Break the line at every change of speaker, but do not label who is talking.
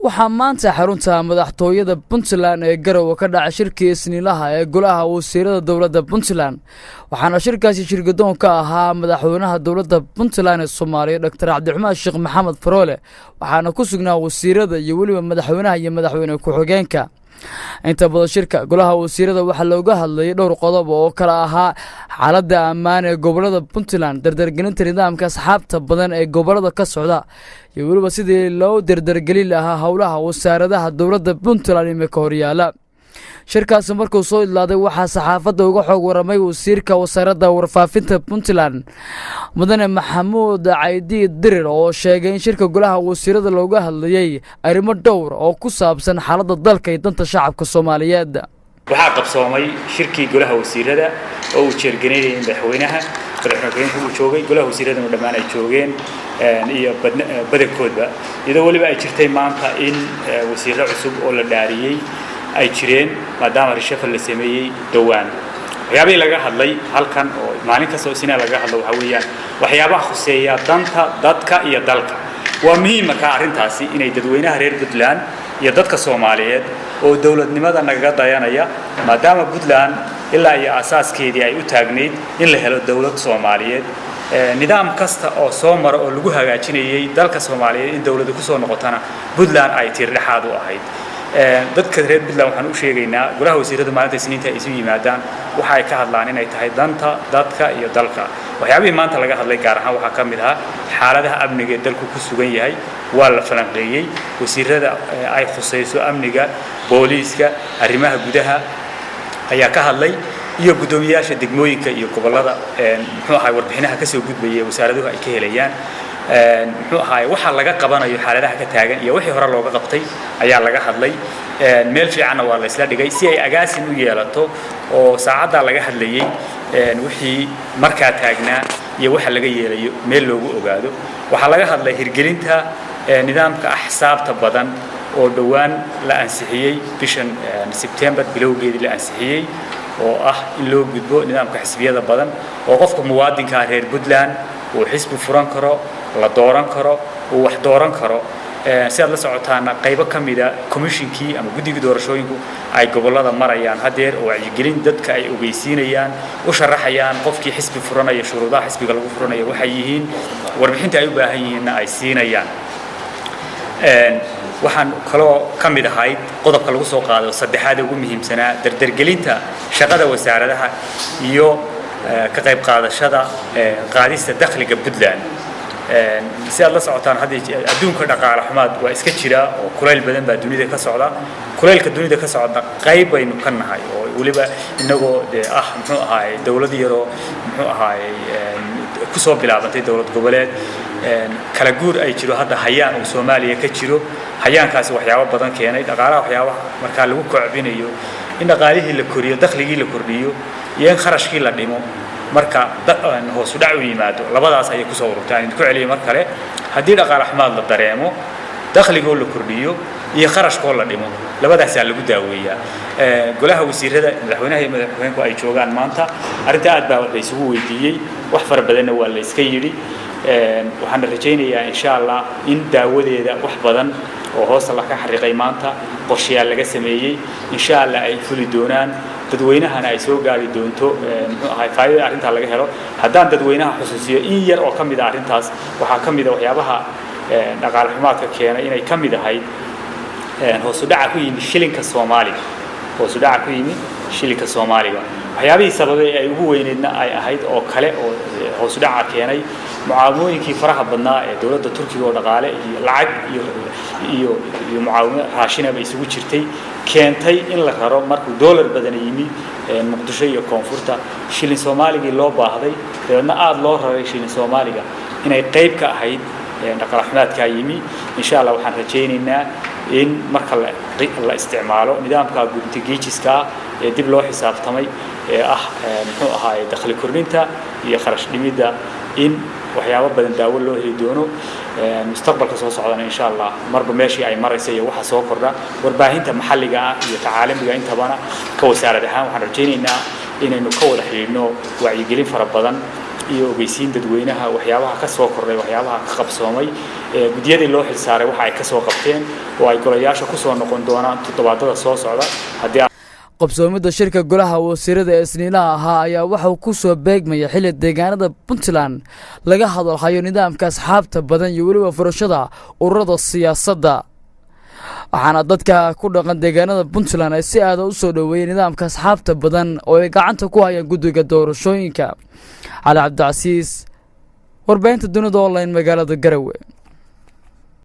Waxaa maanta xarunta madaxtooyada Puntland ee Garowe ka dhacay shirkii isniilaha ee golaha wasiirada dowladda Puntland, waxaana shirkaasi shirgadoon ka ahaa madaxweynaha dowladda Puntland ee Soomaaliya, Doctor Cabdiraxmaan Sheekh Maxamed Faroole, waxaana ku sugnaa wasiirada iyo weliba madaxweynaha iyo madaxweyne ku-xigeenka. Inta badan shirka golaha wasiirada waxaa looga hadlayay dhowr qodob oo kala ahaa xaaladda ammaan ee gobolada Puntland, dardargelinta nidaamka asxaabta badan ee gobolada ka socda, iyo weliba sidii loo dardargelin lahaa howlaha wasaaradaha dowladda Puntland imika horyaala. Shirkaasi markuu soo idlaaday, waxaa saxaafadda uga xoog waramay wasiirka wasaaradda warfaafinta Puntland, Mudane Maxamuud Caydi Dirir, oo sheegay in shirka golaha wasiirada looga hadlayey arrimo dhowr oo ku saabsan xaaladda dalka iyo danta shacabka Soomaaliyeed.
Waxaa qabsoomay shirkii golaha wasiirada oo uu jeerganaynayay madaxweynaha, madaxweyne ku-xigeenku uu joogay, golaha wasiiradana dhammaan ay joogeen iyo badankoodba, iyadoo weliba ay jirtay maanta in wasiirro cusub oo la dhaariyey ay jireen, maadaama reshuffle la sameeyey dhowaan. Waxyaabihii laga hadlay halkan oo maalin kasta oo isniin laga hadlo waxaa weeyaan waxyaabaha khuseeya danta dadka iyo dalka. Waa muhiim markaa arrintaasi inay dadweynaha reer Puntland iyo dadka Soomaaliyeed oo dowladnimada nagaga dayanaya, maadaama Puntland ilaa iyo asaaskeedii ay u taagnayd in la helo dowlad Soomaaliyeed, nidaam kasta oo soo mara oo lagu hagaajinayay dalka Soomaaliyeed in dowladda kusoo noqotana Puntland ay tiirdhexaad u ahayd. Dadka reer Puntland waxaan u sheegaynaa, golaha wasiiradu maalinta Isniinta ay isu yimaadaan waxa ay ka hadlaan inay tahay danta dadka iyo dalka. Waxyaabihii maanta laga hadlay gaar ahaan waxaa ka mid ahaa xaaladaha amniga ee dalku ku sugan yahay. Waa la falanqeeyey. Wasiirada ay khusayso amniga, booliiska, arrimaha gudaha ayaa ka hadlay iyo guddoomiyaasha degmooyinka iyo gobollada. Muxuu ahay, warbixinaha kasoo gudbaya wasaaraduhu ay ka helayaan, muxuu ahaay, waxa laga qabanayo xaaladaha ka taagan iyo wixii hore looga qabtay ayaa laga hadlay. Meel fiicanna waa la isla dhigay si ay agaasin u yeelato oo saacaddaa laga hadlayey wixii markaa taagnaa iyo waxa laga yeelayo meel loogu ogaado. Waxaa laga hadlay hirgelinta nidaamka axsaabta badan oo dhowaan la ansixiyey, bishan Sebtembar bilowgeedii la ansixiyey, oo ah in loo gudbo nidaamka xisbiyada badan oo qofka muwaadinkaa reer Puntland uu xisbi furan karo, la dooran karo, uu wax dooran karo. Si aad la socotaana, qaybo ka mida commissionkii ama guddigii doorashooyinku ay gobollada marayaan haddeer oo wacyigelin dadka ay ogeysiinayaan, u sharaxayaan qofkii xisbi furanaya shuruudaha xisbiga lagu furanayo waxay yihiin, warbixinta ay u baahan yihiinna ay siinayaan. Waxaan kaloo ka mid ahayd qodobka lagu soo qaado saddexaad ee ugu muhiimsanaa dardargelinta shaqada wasaaradaha iyo ka qayb qaadashada qaadista dakhliga Puntland. Si aad la socotaan, hadda adduunka dhaqaale xumaad waa iska jira oo kulayl badan baa dunida ka socda. Kulaylka dunida ka socda qayb baynu ka nahay, oo weliba inagoo dee ah, muxuu ahaay, dowlad yaroo, muxuu ahaay, kusoo bilaabantay dowlad goboleed, kala guur ay jiro hadda, hayaan uu Soomaaliya ka jiro. Hayaankaasi waxyaabo badan keenay dhaqaalaha. Waxyaabaha markaa lagu kobcinayo in dhaqaalihii la koriyo, dakhligii la kordhiyo iyo in kharashkii la dhimo marka hoosu dhac u yimaado, labadaas ayay kusoo ururtay. Aan idinku celiyay mar kale: haddii dhaqaale xumaad la dareemo, dakhligoo la kordhiyo iyo kharashkoo la dhimo, labadaasaa lagu daaweeyaa. Golaha wasiirada, madaxweynaha iyo madaxweyneku ay joogaan maanta, arrinta aad baa wax la isugu weydiiyey, wax fara badanna waa la iska yidhi. Waxaana rajaynayaa, insha Allah, in daawadeeda wax badan oo hoosta laga xariiqay maanta, qorshayaal laga sameeyey, insha Allah ay fuli doonaan, dadweynahana ay soo gaari doonto, muxuu ahay, faa'idada arrintaa laga helo. Haddaan dadweynaha xusuusiyo in yar oo ka mid a arrintaas, waxaa ka mid a waxyaabaha dhaqaale xumaadka keenay inay ka mid ahayd hoosu dhaca ku yimi shilinka Soomaaliga. Hoosu dhaca ku yimi shilinka Soomaaliga waxyaabihii sababay ay ugu weyneydna ay ahayd oo kale oo hoosu dhaca keenay mucaawimooyinkii faraha badnaa ee dowladda Turkiga oo dhaqaale iyo lacag iyo mucaawimo raashinaba isugu jirtay keentay in la raro. Markuu dollar badan yimi Muqdisho iyo koonfurta, shilin Soomaaligii loo baahday, dabeedna aada loo raray shilin Soomaaliga, inay qayb ka ahayd dhaqaale xumaadkaa yimi. Insha Allah waxaan rajaynaynaa in marka la isticmaalo nidaamka guntigiijiska ah ee dib loo xisaabtamay ee ah, muxuu ahaay, dakhli kordhinta iyo kharash dhimidda, in waxyaabo badan daawo loo heli doono mustaqbalka soo socdana, insha Allah. Marba meeshii ay maraysa iyo waxa soo kordha, warbaahinta maxalliga ah iyo ta caalamiga intabana, ka wasaarad ahaan waxaan rajaynaynaa inaynu ka wada xidhiidhno wacyigelin fara badan. Iyo ogeysiin dadweynaha waxyaabaha ka soo kordhay, waxyaabaha ka qabsoomay guddiyadii loo xilsaaray, waxa ay ka soo qabteen oo ay golayaasha ku soo noqon doonaan toddobaadada soo socda haddii.
Qabsoomidda shirka golaha wasiirada ee Isniinaha ahaa ayaa waxauu ku soo beegmaya xilli deegaanada Puntland laga hadalhayo nidaamka asxaabta badan iyo weliba furashada ururada siyaasadda, waxaana dadka ku dhaqan deegaanada Puntland ay si aada u soo dhoweeyeen nidaamka asxaabta badan oo ay gacanta ku hayaan guddiga doorashooyinka. Cali Cabdicasiis, warbaahinta Dunida Online, magaalada Garowe.